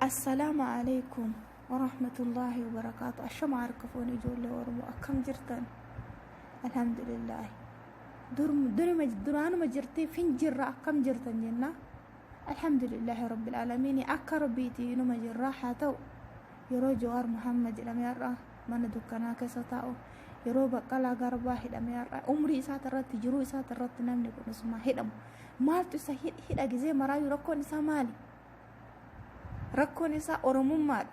Assalaamu alaikum warahmatullaahi wabarakaatu. Ashama harka fuune ijoollee Oromoo akkam jirtan? Alhamdulillaahi. Duruma duraanuma jirtee fin jirra akkam jirtan jenna. Alhamdulillaahi rabbil aalamiin akka rabbiitii numa jirra haa ta'u. Yeroo Jawaar Muhammad jedhamee har'a mana dukkanaa keessa taa'u yeroo Baqqalaa Garbaa hidhamee har'a umrii isaati irratti jiruu isaati irratti namni kun osuma hidhamu maaltu isa hidha gizee maraayyuu rakkoon isaa maali? Rakkoon isaa Oromummaadha.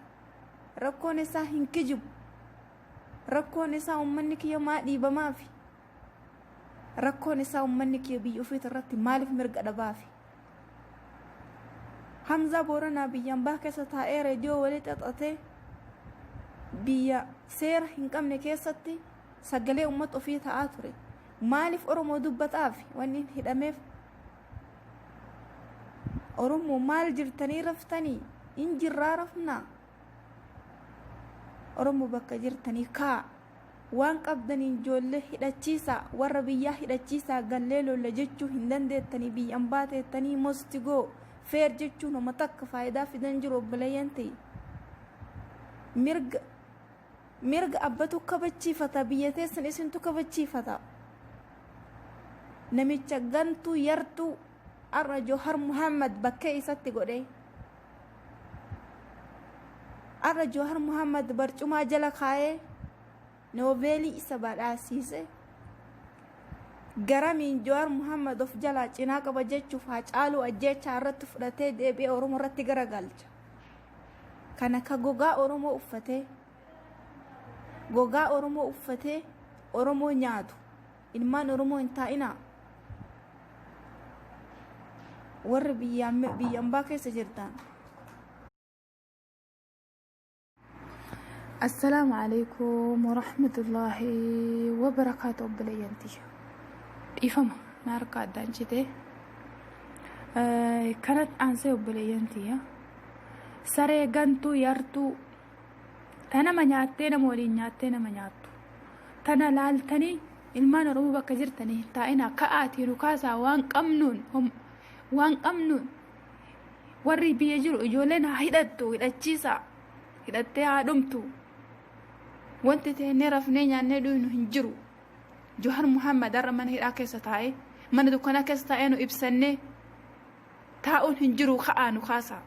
Rakkoon isaa hin kijibu. Rakkoon isaa uummanni kiyya maa dhiibamaafi? Rakkoon isaa uummanni kiyya biyya ofiiti irratti maaliif mirga dhabaafi? Hamzaa Booranaa biyya ambaa keessa taa'ee reediyoo walii xaxatee biyya seera hin qabne keessatti sagalee uummata ofii ta'aa ture. Maaliif Oromoo dubbataafi wanni hin hidhameef? Oromoo maal jirtanii raftanii? Hin jirraa rafnaa? Oromoo bakka jirtanii kaa waan qabdaniin ijoollee hidhachiisaa warra biyyaa hidhachiisaa gallee lolla jechuu hin dandeettanii biyya ambaa teettanii most go fair jechuun homa takka faayidaa fidan jiru obboleeyyan ta'e mirga mirga abbatu kabachiifata biyya teessan isintu kabachiifata namicha gantuu yartuu arra Johar Muhammad bakkee isatti godhee Har'a Jawar Muhammad barcumaa jala kaa'ee nooveelii isa badhaasiise. Garamiin Jawar Muhammad of jalaa cinaa qaba jechuuf Haacaaluu ajjeechaa irratti fudhatee deebi'ee Oromoo irratti garagalcha. Kana ka gogaa Oromoo uffatee gogaa Oromoo uffatee Oromoo nyaatu ilmaan Oromoo hin taa'inaa. Warri biyya ambaa keessa jirtan. Assalaamu alaikum warahmatullaahi wabarakaatu obboleeyyan tiyya. Dhiifama na harka addaan cite. Kanatti aansee obboleeyyan tiyya. Saree gantuu yartuu ta nama nyaattee nama waliin nyaattee nama nyaattu. Tana laaltanii ilmaan Oromoo bakka jirtanii hin taa'inaa ka'aatii nu kaasaa waan qabnuun waan qabnuun warri biyya jiru ijoolleen haa hidhattu hidhachiisaa hidhattee haa dhumtu wanti teennee rafnee nyaannee dhuynu hin jiru Johar Muhammad har'a mana hidhaa keessa taa'ee mana dukkanaa keessa taa'ee nu ibsannee taa'uun hin jiru ka'aa nu kaasaa.